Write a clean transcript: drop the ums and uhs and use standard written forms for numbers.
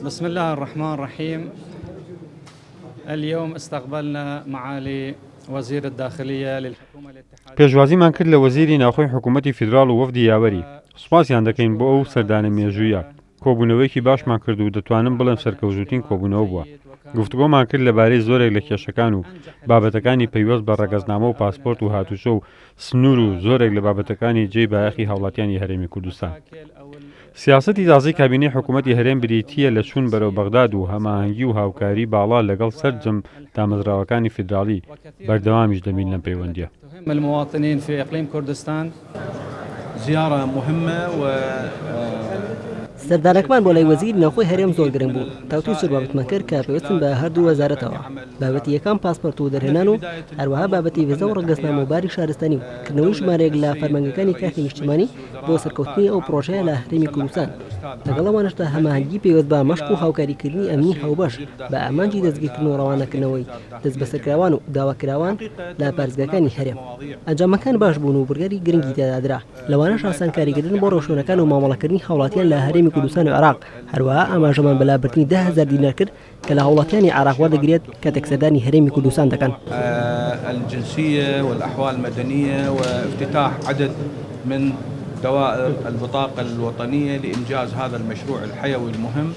بسم اللە الرحمن الرحیم اليوم استقبلنا معالي وزير الداخلية للحكومة الاتحادية پێشوازیمان کرد لە وەزیری ناوخۆی حکوومەتی فیدراڵ و وەفدی یاوەری، سوپاسیان دەکەین بۆ ئەو سەردانە مێژوویە، کۆبوونەوەیەکی باشمان کرد و دەتوانم بڵێم سەرکەوتووترین کۆبوونەوە بووە. گفتوگۆمان کرد لەبارەی زۆرێک لە کێشەکان و بابەتەکانی پەیوەست بە ڕەگەزنامە و پاسپۆرت و هاتوچۆ و سنوور و زۆرێک لە بابەتەکانی جێی بایەخی هاوڵاتیانی هەرێمی کوردستان. سیاسەتی تازەی کابینەی حکوومەتی هەرێم بریتییە لە چوون بەرەو بەغداد و هەماهەنگی و هاوکاری باڵا لەگەڵ سەرجەم دامەزراوەکانی فیدراڵی، بەردەوامیش دەبین لەم پەیوەندییە. المواطنین في اقلیم کردستان. زیارە مهمە و. سەردانەکەمان بۆ لای وەزیری ناوخۆی هەرێم زۆر گرنگ بوو، تاوتوێی زۆر بابەتمان کرد کە پەیوەستن بە هەردوو وەزارەتەوە، بابەتی یەکەم پاسپۆرت و دەرهێنان و هەروەها بابەتی ڤیزا و ڕەگەزنامە و باری شارستانی و کردنەوەی ژمارەیەک لە فەرمانگەکانی کارتی نیشتیمانی بۆ سەرکەوتنی ئەو پڕۆژەیە لە هەرێمی کوردستان، لەگەڵ ئەوانەشدا هەماهەنگی پەیوەست بە مەشق و هاوکاریکردنی ئەمنی هاوبەش بە ئامانجی دەستگیرکردن و ڕەوانەکردنەوەی دەستبەسەرکراوان و داواکراوان لە پارێزگاکانی هەرێم. ئەنجامەکان باش بوون و بڕیاری گرنگی تێدا درا، لەوانەش ئاسانکاریکردن بۆ ڕێوشوێنەکان و مامەڵەکردنی هاوڵاتیان لە هەرێمی کوردستان و عێراق، هەروەها ئاماژەمان بە لابردنی 10,000 دینار کرد کە لە هاوڵاتیانی عێراق وەردەگیرێت کاتێک سەردانی هەرێمی کوردستان دەکەن. الجنسیە والاحوال المدنیە وافتتاح عدد من دوائر البطاقە الوطنیە لانجاز هذا المشروع الحیوی المهم.